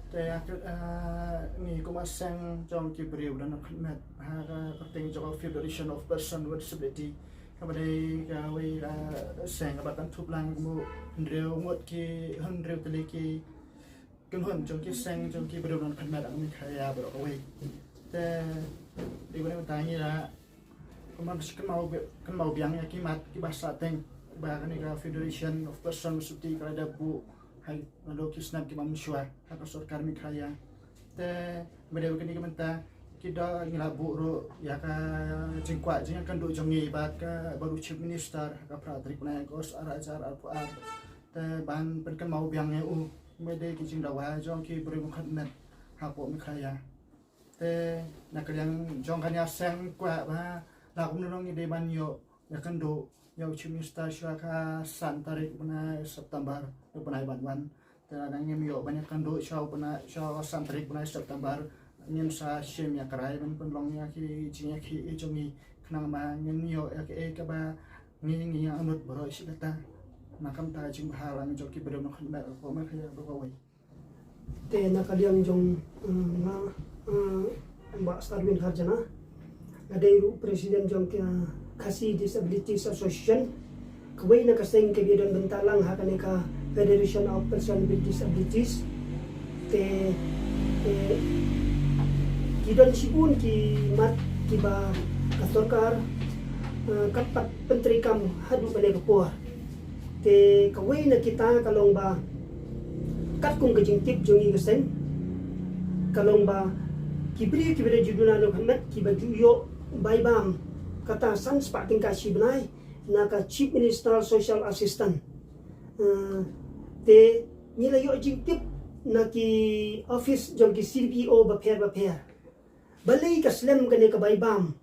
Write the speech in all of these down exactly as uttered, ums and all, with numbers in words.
Te ya ka, eh, ngi kum ka seng jong ki briew ba don khyndiat ha ka kyrteng jong ka Federation of Person with Disability. Kaba dei kawei ka seng kaba kynthup lang kum hynriew ngut ki, hynriew tylli ki kynhun jong ki seng jong ki briew ba don khyndiat ha Meghalaya baroh kawei. Te dei ba dei mynta ngi la kynmaw, kynmaw, kynmaw biang ïa ki mat kiba sah teng ba kane ka Federation of Person with Disability ka la dep buh ha, naduh ki snem kiba mynshuwa ha ka sorkar Meghalaya. Te ba dei kane ka mynta ki da, ngi la buh ruh ïa ka jingkwah jingïakynduh jong ngi bad ka, bad u Chief Minister ha ka phra tarik bnai August ar hajar arphew ar. Te ban pynkynmaw biang ïa u, ba dei ki jingdawa jong ki briew ba khyndiat hapoh Meghalaya. Te na ka liang jong kane ka seng kwah ba la kumno ngi dei ban ïoh ïakynduh ïa u Chief Minister shuwa ka san tarik bnai September, u bnai ban wan. Te lada ngim ïoh ban ïakynduh shuwa u bnai, shuwa ka san tarik bnai September, ngin sa shim ïa ka rai ban pynlong ïa ki jingïakhih jong ngi khnang ba ngin ïoh ïa kaei kaba ngi, ngi angnud baroh shi katta. Na ka bynta ka jingbha lang jong ki briew ba khyndiat hapoh Meghalaya baroh kawei. Te na ka liang jong, eh, nga, eh, Bah Starwin Kharjana, nga dei ruh president jong ka Khasi Disabilities Association. Kawei na ka seng kaba ïadon bynta lang ha kane ka Federation of Person with Disabilities. Te, te ki don shibun ki mat kiba ka sorkar, eh, kam pat pyntreikam haduh kane ka por. Te kawei na kita ka long ba katkum ka jingtip jong ngi ka seng, ka long ba ki briew kiba don jingduna jingkhyndiat kiba ju ïoh bai bam kata san spah tyngka shi bnai na ka Chief Minister Social Assistance. Eh, te ngi la ïoh jingtip na ki office jong ki C D P O bapher bapher. Balei ka slem kane ka bai bam,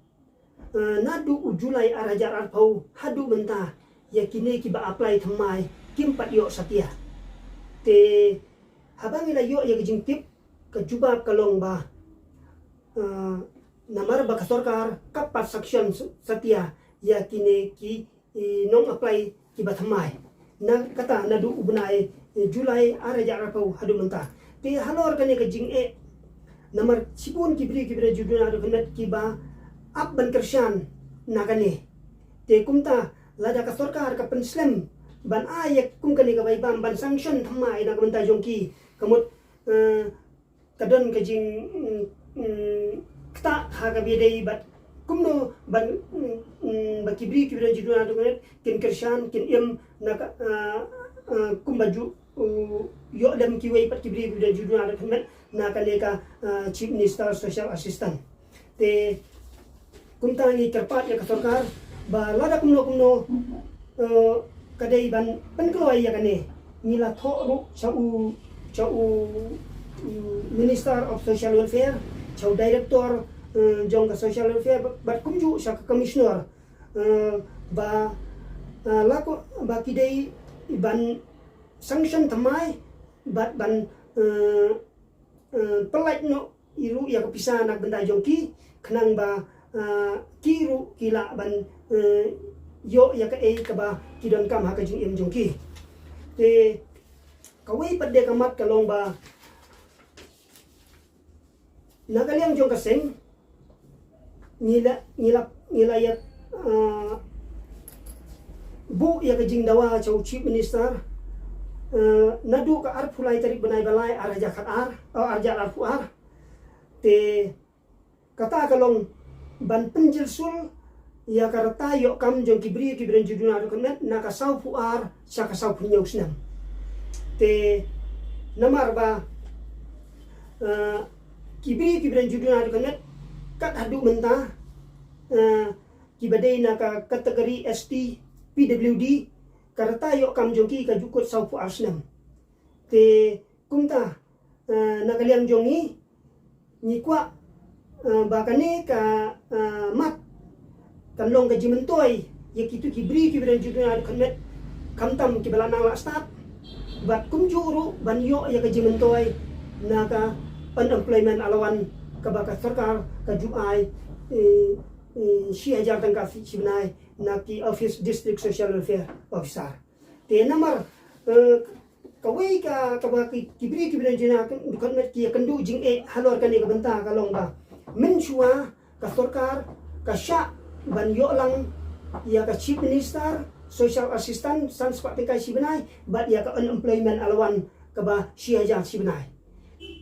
eh, naduh u July ar hajar arphew haduh mynta ïa kine kiba apply thymmai kim pat ïoh satia. Te haba ngi la ïoh ïa ka jingtip, ka jubab ka long ba, eh, namar ba ka sorkar kam pat sanction satia ïa kine ki, i, nong apply kiba thymmai. Na kata naduh u bnai, eh, July ar hajar arphew haduh mynta. Te halor kane ka jingeh, namar shibun ki briew kiba don jingduna jingkhyndiat kiba ap ban kyrshan na kane. Te kumta lada ka sorkar ka pynslem ban ai ïa kum kane ka bai bam ban sanction thymmai na ka bynta jong ki, ka mut, eh, ka don ka jing, mm, mm, ktah ha kaba ïadei bad kumno ban, mm, mm, ba ki briew kiba don jingduna jingkhyndiat kin kyrshan, kin im na ka, ah, ah, kumba ju, uh, ïoh lem kiwei pat ki briew kiba don jingduna jingkhyndiat na kane ka, ah, Chief Minister Social Assistance. Te kumta ngi kyrpad ïa ka sorkar ba lada kumno kumno, eh, ka dei ban pynkloi ïa kane, ngi la thoh ruh sha u, sha u, u Minister of Social Welfare, sha u Director, eh, jong ka Social Welfare, bad, bad kumjuh sha ka Commissioner, eh, ba, eh, la ko ba ki dei ban sanction thymmai bad ban, eh, eh, pyllait noh ruh ïa ka pisa na ka bynta jong ki, khnang ba, eh, ki ruh ki lah ban, eh, ïoh ïa kaei kaba ki donkam ha ka jingim jong ki. Te kawei pat de ka mat ka long ba na ka liang jong ka seng, ngi la, ngi la, ngi la ïa, ah, buh ïa ka jingdawa sha u Chief Minister, ah, naduh ka arphew lai tarik bnai ba lai ar hajar khat ar, oh, ar hajar arphew ar. Te kata ka long ban pynjylsul ïa ka rta ïoh kam jong ki briew kiba don jingduna jingkhyndiat na ka sawphew ar sha ka sawphew hynñiew snem. Te namar ba, eh, ki briew kiba don jingduna jingkhyndiat kat haduh mynta, eh, kiba dei na ka category S T, P W D, ka rta ïoh kam jong ki ka ju kut sawphew ar snem. Te kumta, eh, na ka liang jong ngi, ngi kwah, eh, ba kane ka, eh, mat kan long ka jingmyntoi ïa kito ki briew kiba don jingduna jingkhyndiat, khamtam kiba la nang la stad, bad kumjuh ruh ban ïoh ïa ka jingmyntoi na ka unemployment allowance kaba ka sorkar ka ju ai, eh, eh, shi hajar tyngka shi bnai na ki office District Social Welfare Officer. Te namar, eh, Kawei ka, kaba ki, ki briew kiba don jingduna dkhot met ki ïakynduh jingeh halor kane ka bynta ka long ba mynshuwa ka sorkar ka shah ban ïoh lang ïa ka Chief Minister, Social Assistance san spah tyngka shi bnai, bad ïa ka unemployment allowance kaba shi hajar shi bnai.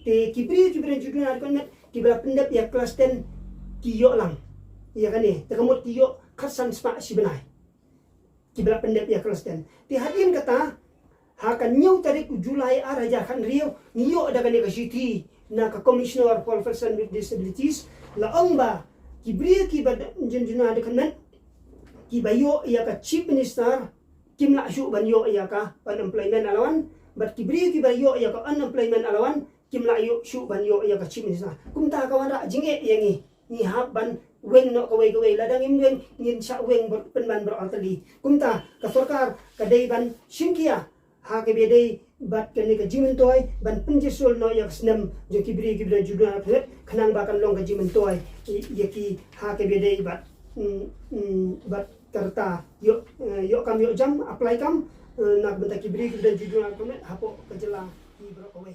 Te ki briew kiba don jingduna dkhot met kiba la pyndep ïa class ten ki ïoh lang ïa kane, te ka mut ki ïoh khatsan spah shi bnai. Kiba la pyndep ïa class ten. Te hadien kata, ha ka hynñiew tarik u July ar hajar khathynriew, ngi ïoh da kane ka shithi na ka Commissioner for Persons with Disabilities, la ong ba ki briew kiba don jingduna dkhot met kiba ïoh ïa ka Chief Minister kim lah shuh ban ïoh ïa ka unemployment allowance, bad ki briew kiba ïoh ïa ka unemployment allowance kim lah ïoh shuh ban ïoh ïa ka Chief Minister. Kumta ka wanrah jingeh ïa ngi. Ngi hap ban weng noh kawei kawei, lada ngim weng ngin shah weng bad pynban baroh artylli. Kumta ka sorkar ka dei ban shim khia ha kaba ïadei bad kane ka jingmyntoi ban pynjyrsiewhun noh ïa ka snem jong ki briew kiba don jingduna dkhot met, khnang ba kan long ka jingmyntoi ïa ki ha kaba ïadei bad, mm, mm, bad ka rta ïoh, eh, ïoh kam ïoh jam, apply kam, eh, na ka bynta ki briew kiba don jingduna dkhot met hapoh ka jylla hi baroh kawei.